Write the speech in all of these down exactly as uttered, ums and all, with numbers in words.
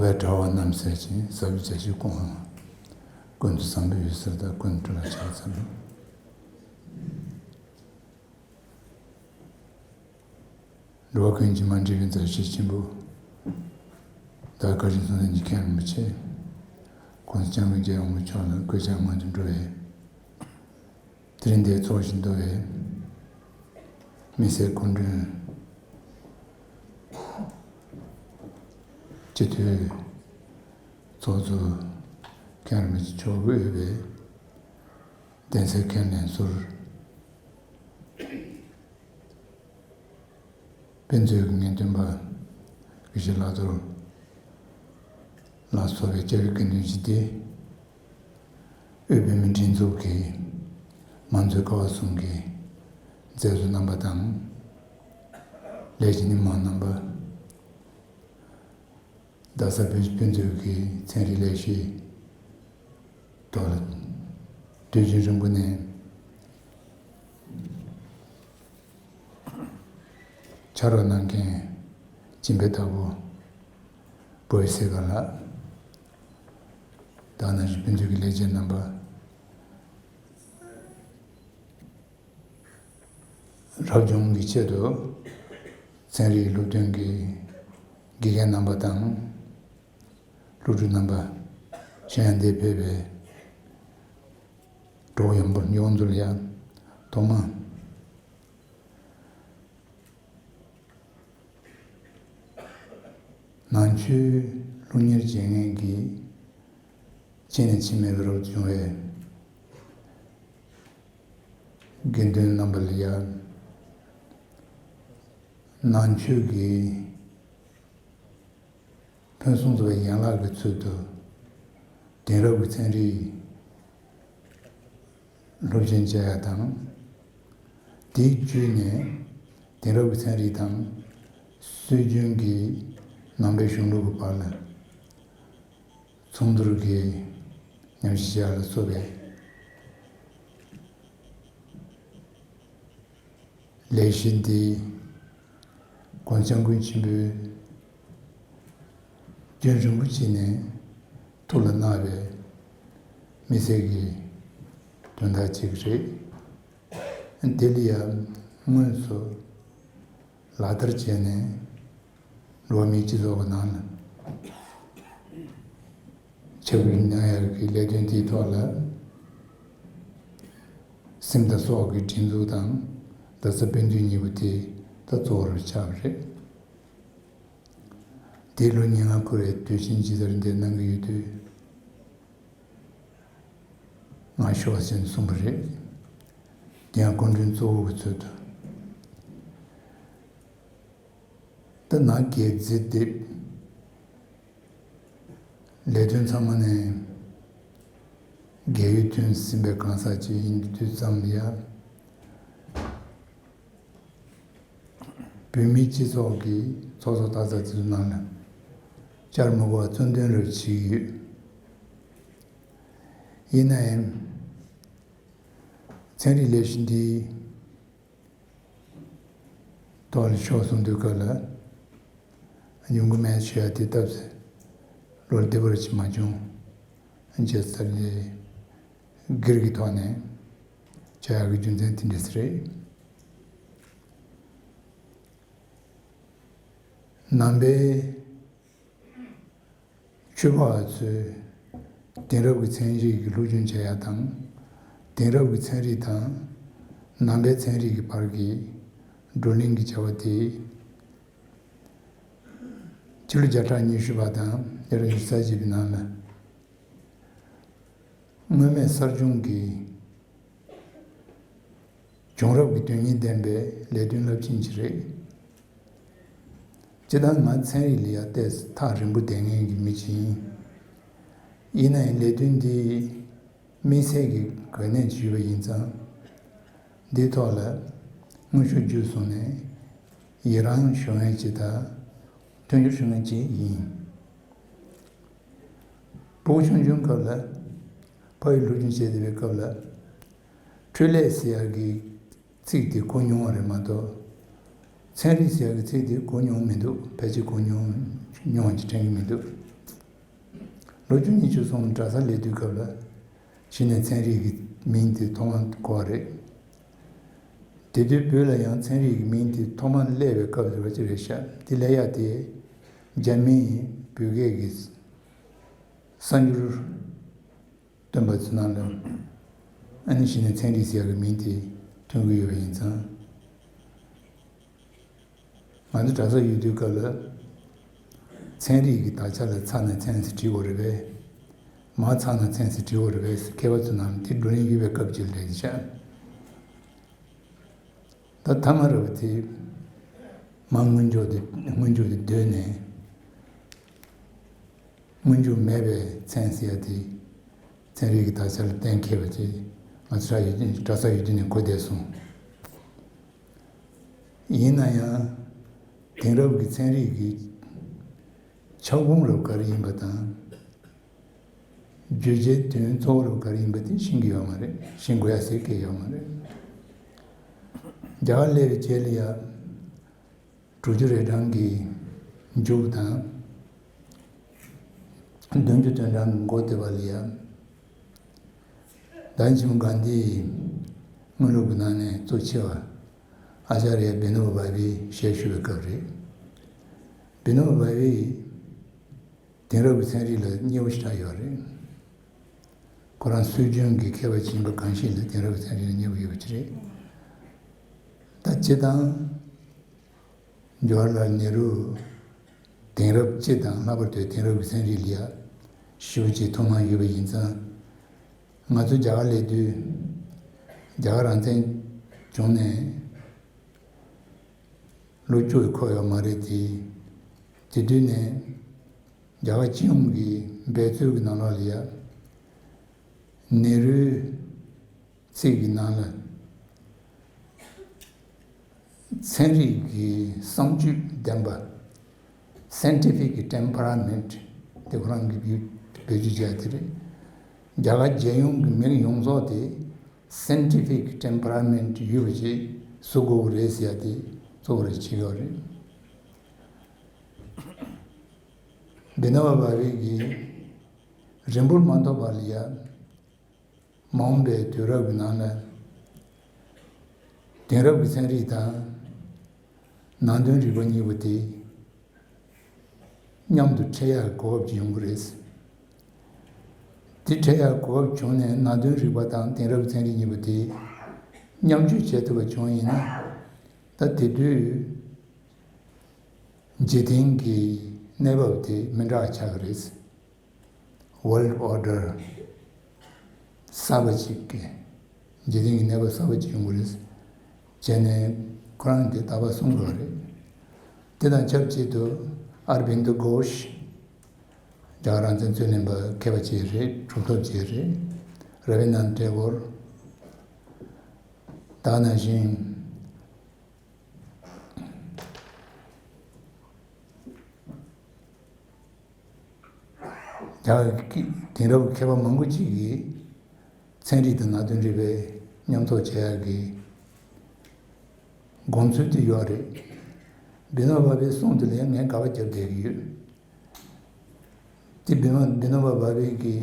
བའི་དྲ་བ་རྣམས་གསལ་ཞིང་ཟབ་པའི་བྱ་བྱེད་ཀུན་ཀུན་ཏུ་བཟང་པོའི་འོད་ཟེར་དང་ཀུན་ཏུ་སྤྲོ་བའི་ཕྱག་འཚལ་ལོ། འགྲོ་བ་ཀུན་གྱི་མ་འདྲིས་པའི་མཛའ་བཤེས་ཆེན་པོ། བདག་བཀའ་དྲིན་གསུམ་ལྡན་གྱི་མཁན་རིན་པོ་ཆེ། ༸གོང་ས་༸སྐྱབས་མགོན་རྒྱལ་བའི་དབང་པོ་མཆོག་ལ་གུས་ཕྱག་སྔོན་དུ་འགྲོ་བའི། དེ་རིང་འདིར་ཚོགས་ཞིང་འདུ་བའི་མི་སེར་སྐུ་མགྲོན། སྤྱི་འཐུས་ཚོགས་གཙོ་མཁན་རིན་པོ་ཆེ་མཆོག་གིས་དབུས་པའི་གདན་སའི་མཁན་ལྷན་ཟུར། དཔེ་མཛོད་ཀྱི་ངེས་སྟོན་པ་དགེ་བཤེས་ལྷག་རྡོར་ལ་སོགས་པའི་སྐྱབས་ཡུལ་དགེ་འདུན་སྤྱི་སྡེ། དབུས་བོད་མིའི་སྒྲིག་འཛུགས་ཀྱི་མང་གཙོའི་ཀ་བ་གསུམ་གྱི་མཛད་གཙོ་རྣམ་པ་དང་། ལས་བྱེད་མི་མང་རྣམ་པ། རྡ་ས་བོད་ཀྱི་དཔེ་མཛོད་ཀྱི་ཚན་རིག་ལས་གཞིའི་ཐོག་ལ་དུས་རྒྱུན་རིང་པོ་ནས་ཕྱག་རོགས་གནང་མཁན་སྦྱིན་པའི་བདག་པོ་བོད་ཡིག་སེ་ག་ལགས། དེ་ནང་བཞིན་དཔེ་མཛོད་ཀྱི་ལས་བྱེད་རྣམ་པ། རབ་བྱུང་གི་ཆེད་དུ་ཚན་རིག་སློབ་སྟོན་གྱི་དགེ་རྒན་རྣམ་པ་དང་སློབ་ཕྲུག་རྣམ་པ། གཞན་ཡང་འདིར་ཕེབས་པའི་གྲོགས་ཡོངས་པོ་ཡོངས་རྫོགས་ལ་ཡང་ཐོག་མ་ནང་ཆོས་སློབ་གཉེར་བྱེད་མཁན་གྱི་ཕྱི་ནས་ཕྱི་མེད་པའི་རབ་ཏུ་བྱུང་བའི་དགེ་འདུན་རྣམ་པ་ལ་ཡང་ནང་ཆོས་ཀྱི་ཕུན་སུམ་ཚོགས་པའི་ཡན་ལག་གི་ཚུལ་དུ་དེང་རབས་ཀྱི་ཚན་རིག་སློབ་སྦྱོང་བྱེད་ཡ་དང་། དེའི་བརྒྱུད་ནས་དེང་རབས་ཀྱི་ཚན་རིག་དང་སྲོལ་རྒྱུན་གྱི་ནང་པའི་གཞུང་ལུགས་ཀྱི་བར་ལ་མཚུངས་བསྡུར་གྱིས་ཉམས་ཞིབ་བྱེད་ཡ་ལ་སོགས་པའི་ལས་གཞི་འདི་༸གོང་ས་༸སྐྱབས་མགོན་ཆེན་པོས་རྒྱུན་རིང་པོ་ཅིག་ནས་ཐུགས་ལ་བརྣག་པའི་དམིགས་བསལ་གྱི་དོན་དག་ཅིག་རེད། དེ་ལ་ཡང་དངོས་སུ་ལག་བསྟར་བྱས་ནས་འགྲོ་བ་མིའི་སྤྱི་ཚོགས་ཀྱི་ནང་ལ་ཁྱབ་སྤེལ་གནང་ཡག་གི་ལས་དོན་དེའི་ཐོག་ལ་སེམས་དང་སྲོག་གི་སྒྲིག་འཛུགས་དང་རྡ་ས་དཔེ་མཛོད་གཉིས་པོ་དེ་ད་གཙོ་བོར་ཆགས་པ་རེད། དེ་ལོ་ཉེར་ལྔ་འཁོར་བའི་དུས་ཆེན་ཇི་ལྟར་འདིར་གནང་གི་ཡོད་དུས། ང་ཤོག་ཟེར་ནས་གསུངས་པ་རེད། དེ་ཡང་སྐུ་མགྲོན་གཙོ་བོ་གི་ཚུལ་དུ། ད་ནང་གི་མཛད་དེབ་ལས་དོན་ཚང་མ་ནས་རྒས་ཡོལ་ཐོན་ཟིན་པའི་གང་ཟག་ཅིག་ཡིན་དུས་ཙམ་ཡ། བོད་མིའི་སྤྱི་ཚོགས་ཀྱི་ཚོགས་གཙོ་སྟག་ཚང་ཚེ་རིང་ནང་ལ་བཅར་མི་དགོས་པ་རྩོད་འདོན་རེ་བྱེད་ཀྱི་ཡོད། ཡིན་ནའང་ཚན་རིག་ལས་གཞི་འདིའི་ཐོག་ལ་ཤོག་གསུང་དུས་སྐབས་ལ་ཡོང་གི་མེད་ཞུ་ཡ་དེ་སྟབས་ཟེར་ལོ་བདེ་བར་ཅིག་མ་བྱུང་། རྗེས་སར་ལས་སྒེར་གྱི་ཐོག་ནས་བྱ་ཡག་གི་རྒྱུ་མཚན་དེ་འདྲ་ཟེར་རེད། ནང་པའི་ཆོས་པ་བ་ཚོས་དེང་རབས་ཀྱི་ཚན་རིག་གི་སློབ་སྦྱོང་བྱེད་ཡ་དང་། དེང་རབས་ཀྱི་ཚན་རིག་དང་ནང་པའི་ཚན་རིག་གི་བར་གྱི་བགྲོ་གླེང་གི་བྱ་བ་དེ་ཕྱི་ལོ་བརྒྱ་ཕྲག་ཉི་ཤུ་པ་དང་བརྒྱ་ཕྲག་ཉི་ཤུ་རྩ་གཅིག་པའི་ནང་ལ་སྔོན་མའི་གསར་བྱུང་གི་བྱུང་རབས་ཀྱི་དོན་སྙིང་ལྡན་པའི་ལས་དོན་རླབས་ཆེན་ཞིག་རེད། སྤྱིར་བཏང་ང་ཚན་རིག་ལ་ཡ་ཏོག་ཙམ་ཐག་རིང་པོ་བསྡད་མཁན་གྱི་མི་ཅིག་ཡིན། ཡིན་ན་ཡང་ལས་དོན་འདི་དམིགས་བསལ་གྱི་གལ་གནད་ཅིག་ཡོད་པ་ཡིན་ཙང་། འདིའི་ཐོག་ལ་དངོས་ཤུགས་བརྒྱུད་སོང་ནས་ཡི་རང་ཞུ་མཁན་ཅིག་དང་མཐུན་འགྱུར་ཞུ་མཁན་ཅིག་ཡིན། ཕྲུ་གུ་ཆུང་ཆུང་སྐབས་ལ་ཕ་ཡུལ་སློབ་སྦྱོང་བྱེད་བསྡད་པའི་སྐབས་ལ་འཕྲུལ་ལས་ཟེར་ཡག་གི་ཚིག་དེ་གོ་མྱོང་བ་རེད་མ་གཏོགས། ཚན་རིག་ཟེར་ཡག་གི་ཚིག་དེ་གོ་མྱོང་མི་འདུག་ཕལ་ཆེར་གོ་མྱོང་མྱོང་བ་ཅིག་དྲན་གྱི་མི་འདུག་ལོ་བཅུ་གཉིས་བཅུ་གསུམ་གྲྭ་སར་སླེབས་དུས་སྐབས་ལ་གཞི་ནས་ཚན་རིག་གི་མིང་དེ་ཐོག་མར་གོ་བ་རེད། དེ་དུས་བོད་ལ་ཡང་ཚན་རིག་གི་མིང་དེ་ཐོག་མར་སླེབས་པའི་སྐབས་དེ་བ་ཅིག་རེད་ཤག་དེ་སླེབས་ཡག་དེ་རྒྱ་མིས་བོད་སྐད་ཀྱི་གསར་འགྱུར་སྟོན་པ་ཚོའི་ནང་ལ་ཨ་ནི་གཞི་ནས་ཚན་རིག་ཟེར་ཡག་གི་མིང་དེ་ཐོན་གྱི་ཡོད་པ་ཡིན་ཙང་། ང་ཚོ་གྲྭ་སར་ཡོད་དུས་སྐབས་ལ་ཚན་རིག་གི་དག་ཆ་ལ་ཚ་ན་ཚན་ཟེར་བྲིས་པ་རེད་པས། མ་ཚ་ན་ཚན་ཟེར་བྲིས་པ་རེད་པས་ཟེར་མཁས་པ་ཚོའི་ནང་ལ་དེ་བགྲོ་གླེང་ཡོད་པའི་སྐབས་ཅིག་རེད་ཤག་ད་ཐ་མ་རེད་པ་དེ་མ་སྔོན་འཇུག་དེ་སྔོན་འཇུག་དེ་བརྗེད་ནས་སྔོན་འཇུག་མེད་པའི་ཚན་ཟེར་ཡག་དེ་ཚན་རིག་གི་དག་ཆ་ལ་གཏན་འཁེལ་བ་ཅིག་ང་ཚོ་གྲྭ་ཡོད་དུས་གྲྭ་སར་ཡོད་དུས་ནས་གོ་བསྡད་སོང་། ཡིན་ན་ཡང་དེང་རབས་ཀྱི་ཚན་རིག་གི་ཁྱབ་ཁོངས་རབ་དཀར་ཡིན་པ་དང་། བརྗོད་བྱའི་དོན་གཙོ་བོ་རབ་དཀར་ཡིན་པ་དེ་ཤེས་ཀྱི་ཡོད་མ་རེད། ཤེས་དགོས་ཡ་ཟེར་གྱི་ཡོད་མ་རེད། རྒྱ་གར་སླེབས་པའི་རྗེས་ལ་ཡ་དྲུག་ཅུ་རེ་གྲངས་ཀྱི་མཇུག་དང་། བདུན་ཅུ་དོན་གྲངས་ཀྱི་འགོ་དེ་བ་ལ་ཡ། ཟླ་ཆེན་མོ་གྷན་དྷིའི་དངོས་ལུགས་ཀྱི་ནང་ནས་གཙོ་ཆེ་བ་ཨ་ཅཱརྱ་བི་ནོ་བྷ་བྷའི་ཞལ་བཞུགས་པའི་སྐབས་རེད། བི་ནོ་བྷ་བྷའི་དེང་རབས་ཀྱི་ཚན་རིག་ལ་མཉེས་པོ་ཞེ་དྲག་ཡོད་རེད། ཁོ་རང་སྲོལ་རྒྱུན་གྱི་མཁས་པ་ཅིག་ཡིན་པ་གང་ཞིག་ལ་དེང་རབས་ཀྱི་ཚན་རིག་ལ་མཉེས་པོ་ཡོད་པ་ཅིག་རེད། ད་སྤྱིར་བཏང་ཇོ་ཧར་ལཱལ་ནེ་རུ་དེང་རབས་སྤྱི་དང་ལྷག་པར་དུ་དེང་རབས་ཀྱི་ཚན་རིག་ལ་ཡ་ཞེ་པོ་ཅིག་ཐུགས་སྣང་ཡོད་པ་ཡིན་ཙང་། ང་ཚོ་རྒྱ་གར་སླེབས་དུས་རྒྱ་གར་རང་བཙན་བྱུང་ནས་ལོ་བཅུ་ཡང་འཁོར་ཡོད་མ་རེད་དེ། དེ་དུས་ནས་རྒྱ་གར་སྤྱི་ཡོངས་ཀྱི་འབད་རྩོལ་གྱི་ནང་ལོགས་ལ་ཡ་ནེ་རུའི་ཚིག་གི་ནང་ལ་ཚན་རིག་གི་བསམ་སྤྱོད་ལྡན་པ། Scientific Temperament དེ་ཁོ་རང་གི་བེད་སྤྱོད་བྱས་དེ་རེད། རྒྱ་གར་རྒྱལ་ཡོངས་ཀྱི་མི་ཡོངས་རྫོགས་དེ་Scientific Temperament ཡོད་པ་ཅིག་བཟོ་དགོས་རེད་ཟེར་ཡ་དེ་གཙོ་བོ་རེད་བྱེད་ཀྱི་ཡོད་རེད། བི་ནོ་བྷ་བྷའི་གི་རིང་པོར་མ་ཐོགས་པ་ལ་ཡ། མ་འོངས་པའི་དུས་རབས་ཀྱི་ནང་ལ་དེང་རབས་ཀྱི་ཚན་རིག་དང་ནང་དོན་རིག་པ་གཉིས་པོ་དེ་མཉམ་དུ་འཕྲད་ཡག་གོ་སྐབས་ཅིག་ཡོང་གི་རེད། དེ་འཕྲད་ཡག་གོ་སྐབས་བྱུང་ནས་ནང་དོན་རིག་པ་དང་དེང་རབས་ཀྱི་ཚན་རིག་གཉིས་པོ་དེ་མཉམ་སྤྱོད་བྱེད་ཐུབ་པ་བྱུང་ཡིན་ན། ད་དེ་དུས་འཇིག་རྟེན་གྱི་གནས་བབ་དེ་མི་འདྲ་བ་ཆགས་ཀྱི་རེད། World Order གསར་པ་ཅིག་གི་འཇིག་རྟེན་གྱི་གནས་བབ་གསར་པ་ཅིག་ཡོང་གི་རེད། བྱས་ནས་ཁོ་རང་གིས་རྟག་པར་གསུང་གི་རེད། དེ་དང་ཆབས་ཅིག་ཏུ་ཨར་བིན་དུ་གྷོཤ་རྒྱ་གར་རང་བཙན་རྩོད་ལེན་པ་མཁས་པ་ཅིག་རེད། གྲུབ་ཐོབ་ཅིག་རེད། ར་བི་ནན་ཏེ་གོར། ད་ག་ནང་བཞིན། རྒྱ་གར་གྱི་དེང་རབས་མཁས་པ་མང་པོ་ཅིག་གིས་ཚན་རིག་དང་ནང་དོན་རིག་པའི་མཉམ་ཐོག་བྱེད་ཡག་གི་དགོངས་ཚུལ་དེ་ཡོད་རེད། བི་ནོ་བྷ་བྷའི་གསུང་དེ་ལ་ངས་དགག་པ་རྒྱབ་བསྡད་ཀྱི་ཡོད། དེ་བི་མ་བི་ནོ་བྷ་བྷའི་གི་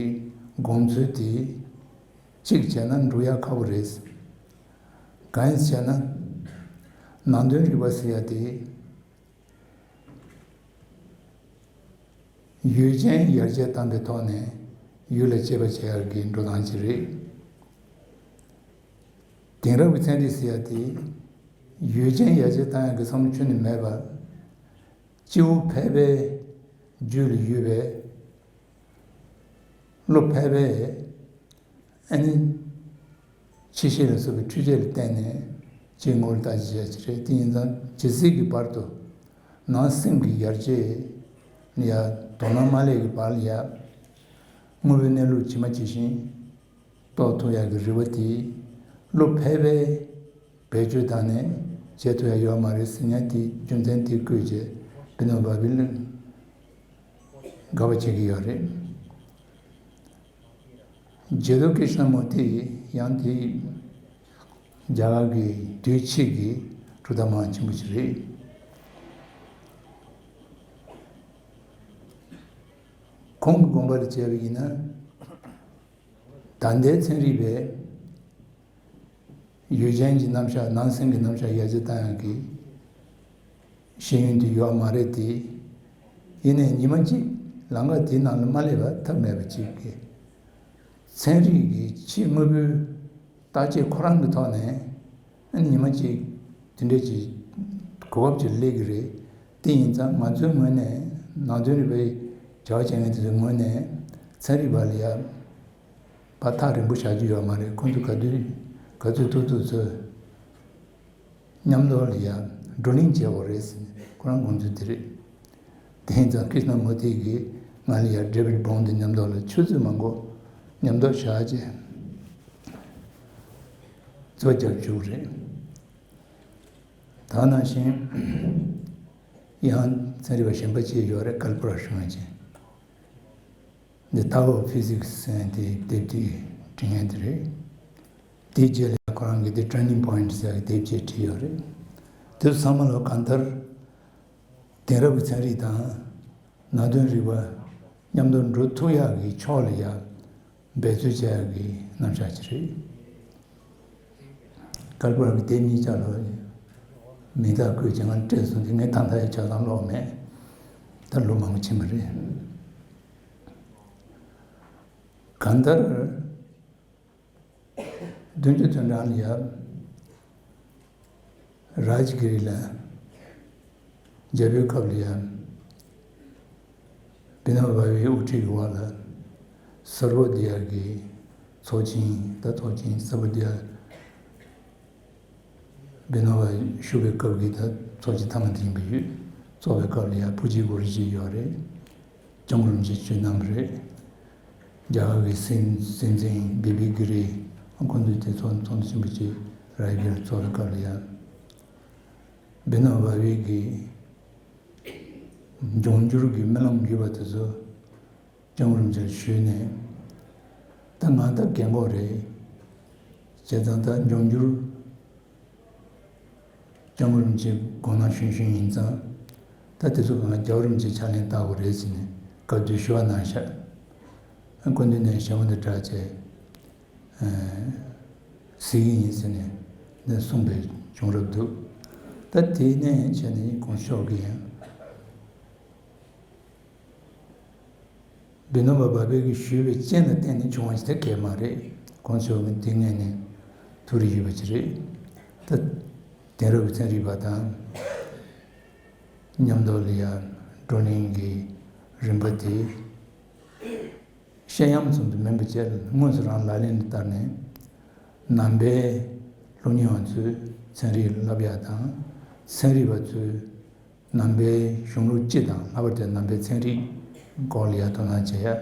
དགོངས་ཚུལ་དེ་གཅིག་བྱས་ན་འགྲུབ་ཡག་ཁག་པོ་རེད། གང་ཡིན་ཟེར་ན། ནང་དོན་རིག་པ་ཟེར་ཡ་དེ། ཡུལ་ཅན་ཡར་རྒྱས་བཏང་པའི་ཐོག་ནས་ཡུལ་ལ་དཔྱད་པ་བྱེད་ཡག་གི་འགྲོ་སྟངས་ཅིག་རེད། དེང་རབས་ཀྱི་ཚན་རིག་ཟེར་ཡ་དེ་ཡུལ་ཅན་ཡར་རྒྱས་བཏང་ཡག་གི་བསམ་བློ་ཁྱོན་ནས་མེད་པ། སྤྱི་བོ་ཕལ་པའི་རྒྱུད་ལ་ཡོད་པའི་བློ་ཕལ་པའི་ཨ་ནི་ཕྱི་བཤེས་ལ་སོགས་པའི་འཕྲུལ་ཆས་ལ་བརྟེན་ནས་ཅིག་ངོ་ལ་ལྟ་ཅི་བྱ་ཅི་རེད། དེ་ཡིན་ཙང་ཇི་སྲིད་ཀྱི་བར་དུ་ནང་སེམས་ཀྱི་ཡར་རྒྱས་ལ་ཡ་དོ་སྣང་མ་སླེབས་ཀྱི་བར་ལ་ཡ་དངོས་པོའི་གནས་ལུགས་ཇི་མ་ཇི་བཞིན་རྟོགས་ཐུབ་ཡག་གི་རེ་བ་དེ་བློ་ཕལ་པའི་བེད་སྤྱོད་བཏང་ནས་བྱེད་ཐུབ་ཡག་ཡོད་མ་རེད་ཟེར་ཉན་དེ་རྒྱུ་མཚན་དེ་བཀོད་རྗེས་བི་ནོ་བྷ་བྷའི་དགག་པ་བྱེད་ཀྱི་ཡོད་རེད། ཇེ་དོ་ཀི་ཤ་ན་མུར་ཏི་ཡང་དེ་རྒྱ་གར་གྱི་དུས་ཕྱིས་ཀྱི་གྲུབ་མཐའ་མང་ཆེན་པོ་ཞིག་རེད། གོང་གི་དགོངས་པ་ལ་བྱས་པ་ཡིན་ན། ད་ལྟའི་ཚན་རིག་པས་ཡུལ་ཅན་གྱི་རྣམ་གཞག་ནང་སེམས་ཀྱི་རྣམ་གཞག་ཡར་རྒྱས་བཏང་ཡག་གི་ཤེས་ཡོན་དེ་ཡོད་མ་རེད་དེ། ཡིན་ནའི་ཉི་མ་གཅིག་ལམ་ཁ་དེའི་ནང་ལ་མ་སླེབས་པ་ཐབས་མེད་པ་ཅིག་གི་ཚན་རིག་གི་ཕྱི་དངོས་པོའི་བརྟག་དཔྱད་ཁོ་རང་གི་ཐོག་ནས་ཨ་ནི་ཉི་མ་གཅིག་དེ་འདྲ་ཅིག་གོ་སྐབས་ཅིག་སླེབས་ཀྱི་རེད། དེ་ཡིན་ཙང་ང་ཚོའི་ངོས་ནས་ནང་དོན་རིག་པའི་བྱ་བ་བྱེད་མཁན་དེ་ཚོའི་ངོས་ནས་ཚན་རིག་པ་ལ་ཡ་ཕར་ཐག་རིང་པོ་བཞག་རྒྱུ་ཡོད་མ་རེད། ཁོང་ཚོ་ག་དུས་ག་ཚོད་ཐུབ་ཐུབ་ཚོད། མཉམ་དུ་ལ་ཡ་བགྲོ་གླེང་བྱེད་དགོས་རེད་ཟེར་ནས་ཁོ་རང་དགོངས་ཚུལ་དེ་རེད། དེ་ཡིན་ཙང་ཀྲིཤ་ན་མུར་ཐི་གིས་ང་ལ་ཡ་ཌེ་བིད་བྷོན་དང་མཉམ་དུ་ལ་ཆུ་ཚོད་མང་པོ་མཉམ་དུ་བཞག་བྱས་རྩོད་རྒྱབ་བཅུག་རེད། ད་ནང་བཞིན་ཡང་ཚན་རིག་པ་གཞན་པ་ཅིག་ཡོད་རེད། ཀལ་པ་ར་ཧྲི་ངོས་ཅན། འདི་ལྟ་བ་ཕི་ཟིག་སི་ཟེར་དེ་དེབ་དེ་བྲིས་མཁན་དེ་རེད། དེའི་རྗེས་ལ་ཁོ་རང་གིས་དེ་ཊར་ནིང་པོ་ཡིན་ཊི་ཟེར་གི་དེབ་ཅིག་བྲིས་ཡོད་རེད། དེ་ཚོ་ཚང་མ་ལ་གང་ལྟར་དེང་རབས་ཀྱི་ཚན་རིག་དང་ནང་དོན་རིག་པ་མཉམ་དུ་འགྲོ་ཐུབ་ཡག་གི་ཕྱོགས་ལ་ཡ་འབད་རྩོལ་བྱ་ཡག་གི་རྣམ་གཞག་ཅིག་རེད། ཀལ་པ་ར་གི་དེབ་གཉིས་ཆ་ལ་མིང་རྟགས་བཀོད་ཀྱང་ང་སྤྲད་སོང་དེ་ངས་ད་ལྟ་ཡང་ཆ་ཚང་ཀློག་མེད། ད་ལོ་མང་པོ་ཕྱིན་པ་རེད། གང་ལྟར་བདུན་ཅུ་དོན་གྲངས་ལ་ཡ་རཱཇ་གི་རི་ལ་རྒྱལ་པོའི་སྐབས་ལ་ཡ་བི་ནོ་བྷ་བའི་དབུ་ཁྲིད་ཀྱི་འོག་ལ་སརྦོ་དི་ཡ་གི་ཚོགས་ཆེན། ད་ཚོགས་ཆེན་སརྦོ་དི་ཡ་བི་ནོ་བ་བཞུགས་པའི་སྐབས་ཀྱི་ད་ཚོགས་ཆེན་ཐ་མ་དེ་ཡིན་པ་ཡོད། ཚོགས་པའི་སྐབས་ལ་ཡ་ཕུ་ཇི་གུ་རུ་ཇི་ཡོད་རེད། ལྕང་རིན་པོ་ཆེ་ཆོས་གནང་བ་རེད། རྒྱ་གར་གྱི་སྲིད་སྲིད་འཛིན་བི་བི་གི་རི་ཁོང་ཚོས་དེ་ཚོགས་ཚོགས་འདུ་ཆེན་པོ་ཅིག་རཱཇ་གིར་ཚོགས་པའི་སྐབས་ལ་ཡ་བི་ནོ་བ་བི་གི་འབྱུང་འགྱུར་གྱི་རྨི་ལམ་བརྒྱུད་པ་དེ་ཚོ་ལྕང་རིན་པོ་ཆེར་ཞུས་ནས། ད་ང་ད་རྒན་གོག་རེད། བྱས་ཙང་ད་འབྱུང་འགྱུར་ལྕང་རིན་པོ་ཆེ་དགོངས་གནང་ཞུས་ཞུས་ཡིན་ཙང་། ད་དེ་ཚོ་གང་རྒྱལ་བ་རིན་པོ་ཆེ་ཕྱག་ལེན་བསྟར་དགོས་རེད་ཟེར་ནས་བཀའ་བསྡུར་ཞུ་བ་གནང་ཤག་སྐུ་མདུན་ནས་ཞལ་འོང་དུ་གྲགས་བྱས་གཟིགས་ཀྱི་ཡིན་ཟེར་ནས་འདི་གསུངས་པའི་བྱུང་རབས་འདུག་ད་དེ་ནས་བྱས་ནས་གོང་ས་མཆོག་གིས་ཡང་། བི་ནོ་བ་བྷ་བྷེ་གིས་ཞུས་པའི་རྐྱེན་ལ་བརྟེན་ནས་བྱུང་བ་ཞིག་ད་གས་མ་རེད། གོང་ས་མཆོག་གིས་འདི་སྔོན་ནས་ཐུགས་རེ་ཡོད་པ་ཅིག་རེད། ད་དེང་རབས་ཀྱི་ཚན་རིག་པ་དང་མཉམ་དུ་ལ་ཡ་བགྲོ་གླེང་གི་རིམ་པ་དེ་བཤད་ཡམ་ཙམ་དུ་མིན་པ་བྱས། དངོས་སུ་རང་ལག་ལེན་དུ་བསྟར་ནས་ནང་པའི་སློབ་གཉེར་བ་ཚོས་ཚན་རིག་བསླབ་ཡག་དང་། ཚན་རིག་པ་ཚོས་ནང་པའི་གཞུང་ལུགས་སྤྱི་དང་། ལྷག་པར་དུ་ནང་པའི་ཚན་རིག་སྐོར་ལ་ཡ་དོ་སྣང་བྱེད་ཡ།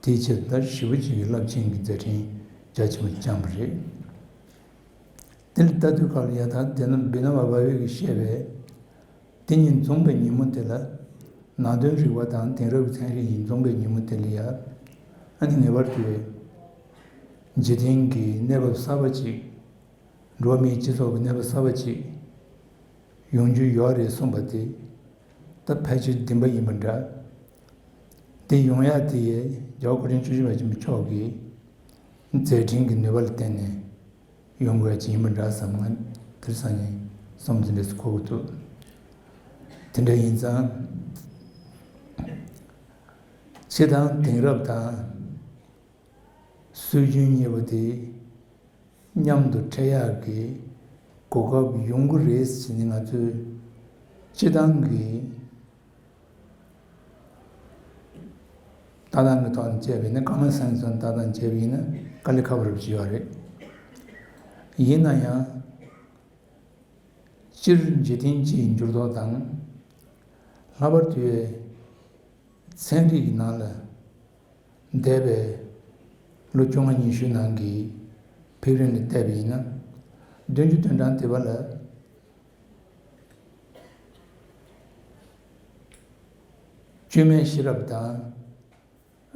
དེའི་ཆེད་དུ་ད་ཞེ་པོ་ཅིག་གི་རླབས་ཆེན་གྱི་མཛད་འཕྲིན་རྒྱ་ཆེན་པོ་བསྐྱངས་པ་རེད། དེ་ལ་ལྟ་དུས་སྐབས་ལ་ཡ་ད་དེ་ན་བི་ནོ་བ་བྷ་བྷེ་གིས་བཤད་པའི་དེ་གཉིས་འཛོམས་པའི་ཉིན་མོ་དེ་ལ། ནང་དོན་རིག་པ་དང་དེང་རབས་ཚན་རིག་གཉིས་འཛོམས་པའི་ཉིན་མོ་དེ་ལ་ཡ། ཨ་ནི་ངེས་པར་དུ་འཇིག་རྟེན་གྱི་གནས་བབ་གསར་པ་ཅིག་འགྲོ་བ་མིའི་སྤྱི་ཚོགས་ཀྱི་གནས་བབ་གསར་པ་ཅིག་ཡོང་རྒྱུ་ཡོད་རེད་གསུངས་པ་དེ་ད་ཕལ་ཆེར་བདེན་པ་ཡིན་པ་འདྲ། དེ་ཡོང་ཡག་དེ་ཡས་རྒྱལ་བ་སྐུ་ཕྲེང་བཅུ་བཞི་པ་ཆེན་པོ་མཆོག་གི་མཛད་འཕྲིན་གྱི་ནུས་པ་ལ་བརྟེན་ནས་ཡོང་དགོས་ཡག་ཅིག་ཡིན་པ་འདྲ་བསམ། ང་དེར་སང་ཉིན་བསམ་ཚུལ་འདྲ་ཞིག་གོ་གི་འདུག་དེ་འདྲ་ཡིན་ཙང་སྤྱི་དང་དེང་རབས་དང་། སྲོལ་རྒྱུན་གཉིས་པོ་དེ་མཉམ་དུ་འཕྲད་ཡག་གི་གོ་སྐབས་ཡོང་གི་རེད་ཟེར་ནས་ང་ཚོས་སྤྱི་བཏང་གི་ལྟ་སྟངས་ཀྱི་ཐོག་ནས་བྱས་པ་ཡིན་ན། ཀོ་མོན་སེན་སི་ཐོག་ནས་ལྟ་སྟངས་བྱས་པ་ཡིན་ན་དཀའ་ལས་ཁག་པོ་རེད་བྱས་ཡོད་རེད། ཡིན་ན་ཡང་། སྤྱིར་འཇིག་རྟེན་སྤྱིའི་འགྱུར་ལྡོག་དང་། ལྷག་པར་དུ་ཚན་རིག་གི་ནང་ལ་འདས་པའི་ལོ་བཅོ་ལྔ་ཉི་ཤུ་ནང་གི་ཕེབས་རིམ་ལ་བལྟས་པ་ཡིན་ན། བདུན་ཅུ་དོན་གྲངས་དེ་བ་ལ་བཅོས་མའི་ཤེས་རབ་དང་།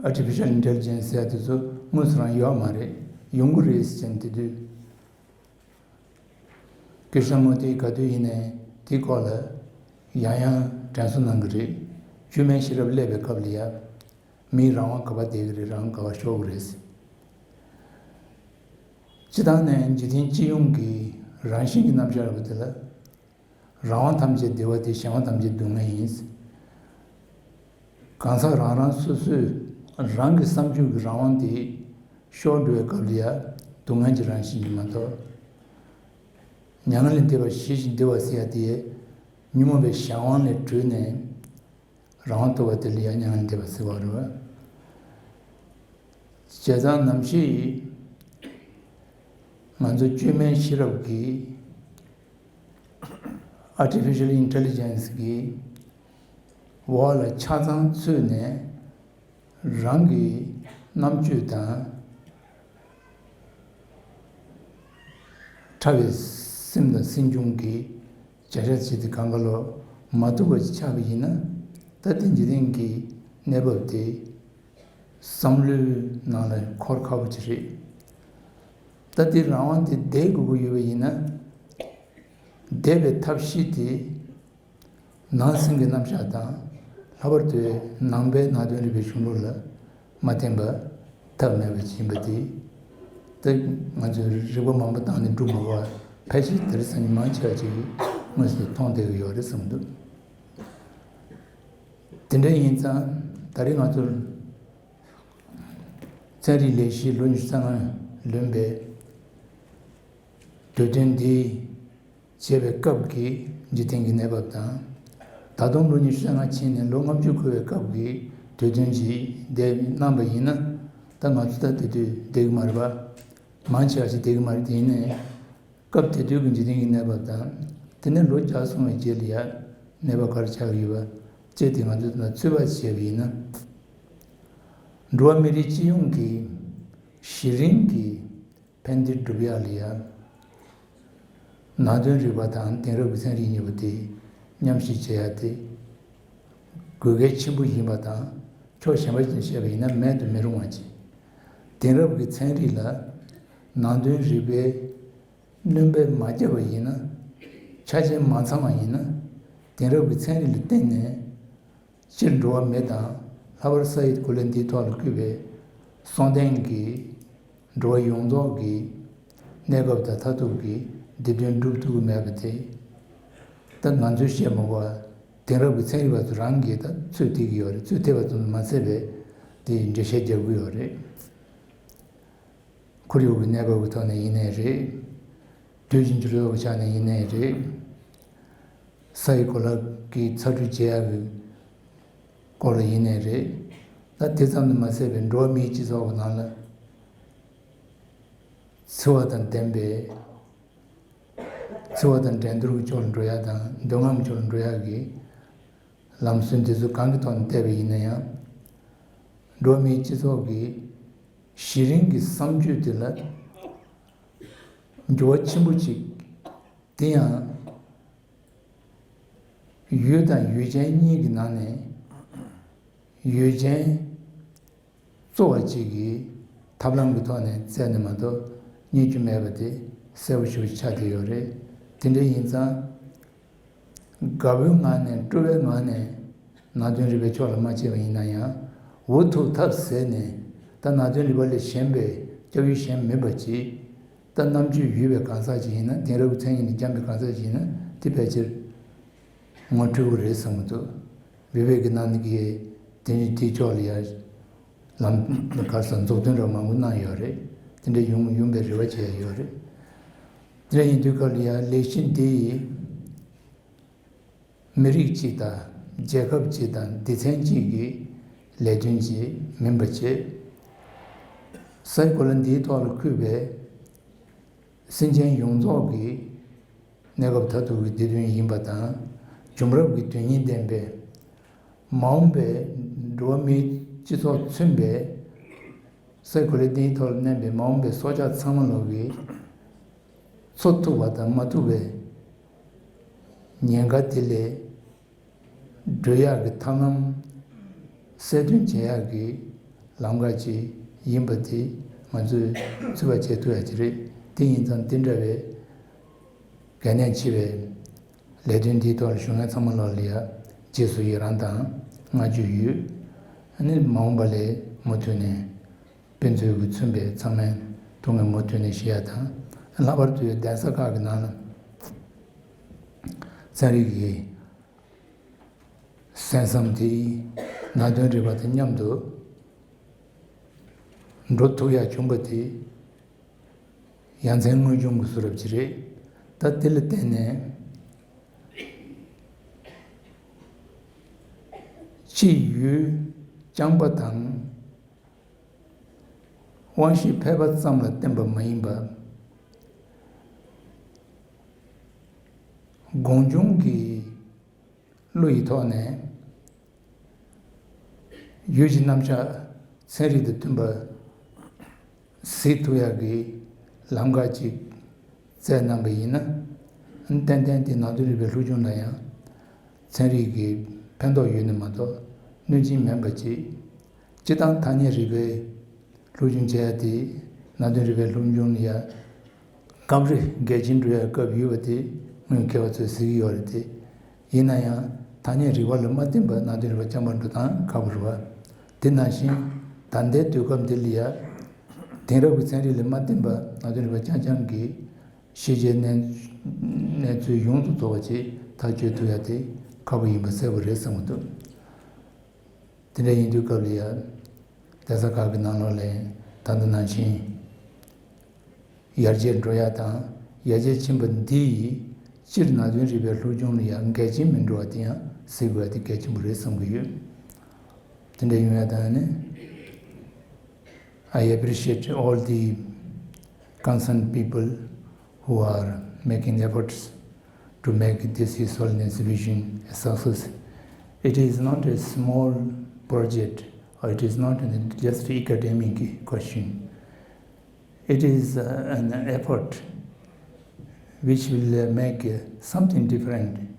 Artificial Intelligence ཟེར་དེ་ཚོ་དངོས་སུ་རང་ཡོད་མ་རེད། ཡོང་གི་རེད་ཟེར་ནས་དེ་དུས་ཀིར་ཤན་མུར་ཐི་ག་དུས་ཡིན་ནའི་དེའི་སྐོར་ལ་ཡང་ཡང་དྲན་གསོ་གནང་གི་རེད། བཅོས་མའི་ཤེས་རབ་སླེབས་པའི་སྐབས་ལ་ཡ། མིའི་རང་དབང་ག་པར་བསྡད་ཀྱི་རེད། རང་དབང་ག་པར་ཤོར་གྱི་རེད། སྤྱིར་བཏང་ནས་འཇིག་རྟེན་སྤྱི་ཡོངས་ཀྱི་རང་བཞིན་གྱི་རྣམ་གཞག་རེད་པ། དེ་ལ་རང་དབང་ཐམས་ཅད་བདེ་བ་སྟེ། གཞན་དབང་ཐམས་ཅད་སྡུག་བསྔལ་ཡིན། གང་ཟག་རང་རང་སོ་སོས་རང་གི་བསམ་སྤྱོད་ཀྱི་རང་དབང་དེ་ཤོར་འགྲོ་བའི་སྐབས་ལ་ཡང་སྡུག་བསྔལ་གྱི་རང་བཞིན་གྱིས་མ་གཏོགས། མྱ་ངན་ལས་འདས་པ་ཞི་ཞིང་དུལ་བ་ཟེར་ཡ་དེ་ཉོན་མོངས་པའི་གཞན་དབང་ལས་གྲོལ་ནས་རང་དབང་ཐོབ་པ་དེ་ལ་ཡང་མྱ་ངན་ལས་འདས་པ་ཟེར་བ་རེད། བྱས་ཙང་ནམ་ཞིག་ང་ཚོ་བཅོས་མའི་ཤེས་རབ་ཀྱིས། Artificial Intelligence གི་འོག་ལ་ཆ་ཚང་ཚུད་ནས་རང་གི་རྣམ་དཔྱོད་དང་ཕྲ་བའི་སེམས་དང་སེམས་བྱུང་གི་བྱ་བྱ་བྱེད་དེ་གང་ག་ལོ་མ་ཐུག་པ་ཅིག་ཆགས་པ་ཡིན་ན། ད་དེ་འཇིག་རྟེན་གྱི་གནས་བབ་དེ་བསམ་བློའི་ནང་ལ་འཁོར་ཁག་པོ་ཅིག་རེད། ད་དེ་རང་དབང་དེ་བསྡད་དགོས་ཀྱི་ཡོད་པ་ཡིན་ན། བསྡད་པའི་ཐབས་ཤེས་དེ་ནང་སེམས་ཀྱི་རྣམ་གཞག་དང་། ལྷག་པར་དུ་ནང་པའི་ནང་དོན་རིག་པའི་གཞུང་ལུགས་ལ་མ་བརྟེན་པ་ཐབས་མེད་པ་ཅིག་ཡིན་པ་དེ། ད་ང་ཚོས་རིག་པ་མང་པོ་བཏང་ནས་སྒྲུབ་མ་དགོས་པ། ཕལ་ཆེར་དེ་རིང་སང་ཉིན་མང་ཆེ་བ་ཅིག་གིས་དངོས་སུ་མཐོང་བསྡད་ཀྱི་ཡོད་རེད་བསམ་གྱི་འདུག་དེ་འདྲ་ཡིན་ཙང་ད་རེས་ང་ཚོར་ཚན་རིག་ལས་གཞི་ལོ་ཉི་ཤུ་རྩ་ལྔ་ལོན་པའི་དུས་སྟོན་འདི་བྱེད་པའི་སྐབས་ཀྱི་འཇིག་རྟེན་གྱི་གནས་བབ་དང་། ད་དུང་ལོ་ཉི་ཤུ་རྩ་ལྔ་ཕྱིན་ནས་ལོ་ལྔ་བཅུ་འཁོར་བའི་སྐབས་ཀྱི་དུས་སྟོན་ཅིག་འདེམས་གནང་བ་ཡིན་ན། ད་ང་ཚོ་ད་དེ་དུས་བསྡད་ཀྱི་མ་རེད་པ། མང་ཆེ་བ་ཞིག་བསྡད་ཀྱི་མ་རེད། དེ་ཡིན་ནའི་སྐབས་དེ་དུས་ཀྱི་འཇིག་རྟེན་གྱི་གནས་བབ་དང་། དེ་ནས་ལོ་བརྒྱ་སོང་བའི་རྗེས་ལ་ཡང་གནས་བབ་ག་རེ་ཆགས་ཀྱི་ཡོད་པ་བཅས་དེ་ང་ཚོས་ད་ཚོད་དཔག་བྱས་པ་ཡིན་ན། འགྲོ་བ་མི་རིགས་སྤྱི་ཡོངས་ཀྱི་གཞི་རིམ་གྱི་ཕན་བདེ་སྒྲུབ་ཡག་ལ་ཡང་ནང་དོན་རིག་པ་དང་དེང་རབས་ཀྱི་ཚན་རིག་གཉིས་པོ་དེ་མཉམ་བསྲེས་བྱེད་ཡག་དེ་དགོས་གལ་ཆེན་པོ་ཡིན་པ་དང་། ཕྱོགས་གཞན་པ་ཞིག་ནས་བཤད་པ་ཡིན་ན་མེད་དུ་མི་རུང་བ་ཅིག་དེང་རབས་ཀྱི་ཚན་རིག་ལ་ནང་དོན་རིག་པའི་སྣོན་པ་མ་བརྒྱབ་པ་ཡིན་ན། ཆ་རྐྱེན་མ་ཚང་བ་ཡིན་ན། དེང་རབས་ཀྱི་ཚན་རིག་ལ་བརྟེན་ནས་སྤྱིར་འགྲོ་བ་མི་དང་། ལྷག་པར་ས་ཡི་གོ་ལ་འདིའི་ཐོག་ལ་བཀོད་པའི་སྲོང་ལྡན་གྱི་འགྲོ་བ་ཡོངས་རྫོགས་ཀྱི་གནས་སྐབས་དང་མཐར་ཐུག་གི་བདེ་དོན་སྒྲུབ་ཐུབ་ཀྱི་མེད་པ་དེ། ད་ང་ཚོས་བཤད་མ་དགོས་པ། དེང་རབས་ཀྱི་ཚན་རིག་པ་ཚོ་རང་གིས་ད་ཚོད་ཐིག་གི་ཡོད་རེད། ཚོད་ཐིག་པ་ཙམ་དུ་མ་ཟད་པའི་དེ་འགྲེལ་བཤད་རྒྱག་གི་ཡོད་རེད། ཁོར་ཡུག་གི་གནས་བབ་ཀྱི་ཐོག་ནས་ཡིན་ནའི་རེད། དུས་ཀྱི་འགྱུར་ལྡོག་གི་ཆ་ནས་ཡིན་ནའི་རེད། ས་ཡི་གོ་ལ་གི་ཚ་དྲོད་འཇལ་ཡག་གི་སྐོར་ལ་ཡིན་ནའི་རེད། ད་དེ་ཙམ་དུ་མ་ཟད་པའི་འགྲོ་བ་མིའི་སྤྱི་ཚོགས་ཀྱི་ནང་ལ་འཚེ་བ་དང་ལྡན་པའི། འཚེ་བ་དང་འགྲན་བསྡུར་གྱི་ཕྱོགས་ལ་འགྲོ་ཡག་དང་། འདོད་རྔམ་ཕྱོགས་ལ་འགྲོ་ཡག་གི་ལམ་སྲོལ་འདི་ཚོ་གང་གི་ཐོག་ནས་བལྟས་པ་ཡིན་ན་ཡང་། འགྲོ་བ་མིའི་སྤྱི་ཚོགས་ཀྱི་གཞི་རིམ་གྱི་བསམ་སྤྱོད་དེ་ལ་འགྱུར་བ་ཆེན་པོ་ཅིག་དེ་ཡང་ཡུལ་དང་ཡུལ་ཅན་གཉིས་ཀྱི་ནང་ནས་ཡུལ་ཅན་གཙོ་བ་གཅིག་གིས་ཐབས་ལམ་གྱི་ཐོག་ནས་བཙལ་ནས་མ་གཏོགས་རྙེད་རྒྱུ་མེད་པ་དེ་གསལ་པོ་ཞེ་པོ་ཆགས་བསྡད་ཡོད་རེད། དེ་འདྲ་ཡིན་ཙང་དགའ་པོའི་ངང་ནས་སྤྲོ་བའི་ངང་ནས་ནང་དོན་རིག་པའི་ཕྱོགས་ལ་མ་ཕྱིན་པ་ཡིན་ན་ཡང་། འུ་ཐུག་ཐབས་ཟད་ནས་ད་ནང་དོན་རིག་པ་ལས་གཞན་པའི་སྐྱབས་ཡུལ་གཞན་མེད་པ་ཅིག་ད་རྣམ་དཔྱོད་ཡོད་པའི་གང་ཟག་ཅིག་ཡིན་ན། དེང་རབས་ཀྱི་མཚན་ཉིད་ནས་བསྐྱངས་པའི་གང་ཟག་ཅིག་ཡིན་ན། དེ་ཕལ་ཆེར་ངོ་འཕྲོད་ཀྱི་རེད་བསམ་གྱི་འདུག་བི་བེག་གི་ནང་ནས་ཀྱི་དེ་ནི་དེའི་ཕྱོགས་ལ་ཡང་ལམ་ག་རེ་ཟེར། མཛུབ་སྟོན་འདྲ་མང་པོ་གནང་ཡོད་རེད། དེ་འདྲ་ཡོང་ཡོང་པའི་རེ་བ་བྱས་ཡོད་རེད། དེ་འདྲ་ཡིན་དུས་སྐབས་ལ་ཡང་ལས་གཞི་འདི་ཡིས་མི་རིགས་གཅིག་དང་རྒྱལ་ཁབ་གཅིག་དང་སྡེ་ཚན་གཅིག་གི་ལས་དོན་ཅིག་མིན་པ་བྱས། ས་ཡི་གོ་ལ་འདིའི་ཐོག་ལ་འཁོད་པའི་སེམས་ཅན་ཡོངས་རྫོགས་ཀྱི་གནས་སྐབས་མཐར་ཐུག་གི་བདེ་དོན་ཡིན་པ་དང་། བྱུང་རབས་ཀྱི་དོན་སྙིང་ལྡན་པའི་མ་འོངས་པའི་འགྲོ་བ་མིའི་སྤྱི་ཚོགས་མཚོན་པའི་ས་ཡི་གོ་ལ་འདིའི་ཐོག་ལ་གནས་པའི་མ་འོངས་པའི་སྲོག་ཆགས་ཚང་མ་ལོག་གི་འཚོ་ཐུབ་པ་དང་མ་ཐུབ་པའི་ཉེན་ཁ་དེ་ལས་སྒྲོལ་ཡག་གི་ཐབས་ལམ་གསལ་སྟོན་བྱེད་ཡག་གི་ལམ་ཁ་ཅིག་ཡིན་པ་དེ་ང་ཚོས་ཚོད་དཔག་བྱེད་ཐུབ་ཡག་ཅིག་རེད། དེ་ཡིན་ཙང་དེ་འདྲ་བའི་གལ་གནད་ཆེ་བའི་ལས་དོན་འདིའི་ཐོག་ལ་ཞུགས་མཁན་ཚང་མ་ལོག་ལ་ཡ་རྗེས་སུ་ཡི་རང་དང་བསྔགས་བརྗོད་ཡོད། ཨ་ནི་མ་འོངས་པ་ལ་མུ་མཐུད་ནས་དཔེ་མཛོད་ཀྱིས་མཚོན་པའི་ཚང་མས་ཐུགས་ངེས་མུ་མཐུད་ནས་བཞེས་ཡ་དང་། ལྷག་པར་དུ་གདན་ས་ཁག་གི་ནང་ལ་ཚན་རིག་གི་གསན་བསམ་དེ་ནང་དོན་རིག་པ་དང་མཉམ་དུ་འགྲོ་ཐུབ་ཡ་བྱུང་པ་དེ་ཡ་མཚན་དངོས་བྱུང་གི་བཟོ་འདྲ་ཅིག་རེད། ད་དེ་ལ་བརྟེན་ནས་སྤྱི་ཡོངས་རྐྱང་པ་དང་། དབང་ཤེས་ཕལ་པ་ཙམ་ལ་བརྟེན་པ་མ་ཡིན་པ། སྒོམ་བྱུང་གི་བློ་ཡི་ཐོག་ནས་ཡུལ་གྱི་རྣམ་གཞག་ཚན་རིག་དང་མཐུན་པ་གཟིགས་ཐུབ་ཡག་གི་ལམ་ཁ་ཅིག་བཙལ་གནང་པ་ཡིན་ན། ཏན་ཏན་དེ་ནང་དོན་རིག་པའི་སློབ་སྦྱོང་ལ་ཡང་ཚན་རིག་གི་ཕན་ཐོགས་ཡོད་ནི་མ་གཏོགས་གནོད་སྦྱིན་མིན་པ་ཅིག་སྤྱིར་བཏང་ཐ་སྙད་རིག་པའི་སློབ་སྦྱོང་བྱེད་ཡ་དེ་ནང་དོན་རིག་པའི་སློབ་སྦྱོང་ལ་ཡ་སྐབས་རེ་གལ་ཆེན་འགྲོ་ཡ་སྐབས་ཡོད་པ་དེ་སྔོན་མཁས་པ་ཚོས་གཟིགས་ཀྱི་ཡོད་རེད་དེ། ཡིན་ན་ཡང་ཐ་སྙད་རིག་པ་ལ་མ་བརྟེན་པར་ནང་དོན་རིག་པ་རྐྱང་པ་འགྲོ་སྟངས་ཁག་པོ་རེད་བ། དེ་ནང་བཞིན་ད་ལྟའི་དུས་སྐབས་འདི་ལ་ཡ་དེང་རབས་ཀྱི་ཚན་རིག་ལ་མ་བརྟེན་པར་ནང་དོན་རིག་པ་རྐྱང་རྐྱང་གི་ཤེས་བྱའི་གནས་གནས་ཚུལ་ཡོངས་སུ་རྫོགས་པ་ཅིག་ཐག་གཅོད་ཐུབ་ཡ་དེ་ཁག་པོ་ཡིན་པ་གསལ་པོ་རེད་བསམ་གྱི་འདུག་དེ་འདྲ་ཡིན་དུས་སྐབས་ལ་ཡ་གདན་ས་ཁག་གི་ནང་ལོགས་ལ་ད་ལྟ་ནང་བཞིན་ཡར་རྒྱས་འགྲོ་ཡ་དང་། ཡར་རྒྱས་ཕྱིན་པ་འདི་ཡིས་སྤྱིར་ནང་དོན་རིག་པའི་སློབ་སྦྱོང་ལ་ཡང་འགལ་རྐྱེན་མི་འགྲོ་བ་དེ་ཡང་གཟིགས་དགོས་པ་དེ་གལ་ཆེན་པོ་རེད་བསམ་གྱི་ཡོད། དེ་འདྲ་ཡོང་ཡ་དང་ནི། I appreciate all the concerned people who are making efforts to make this His Holiness vision a success. It is not a small project, or it is not an just academic question. It is uh, an effort which will uh, make uh, something different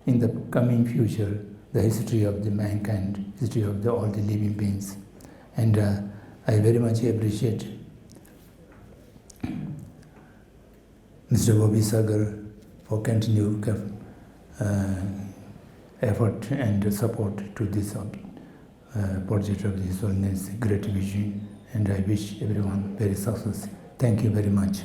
in the coming future, the history of the mankind, history of the, all the living beings. And uh, I very much appreciate Mister Bobby Sagar for continue uh, effort and support to this uh, project of His Holiness Great Vision, and I wish everyone very success. Thank you very much.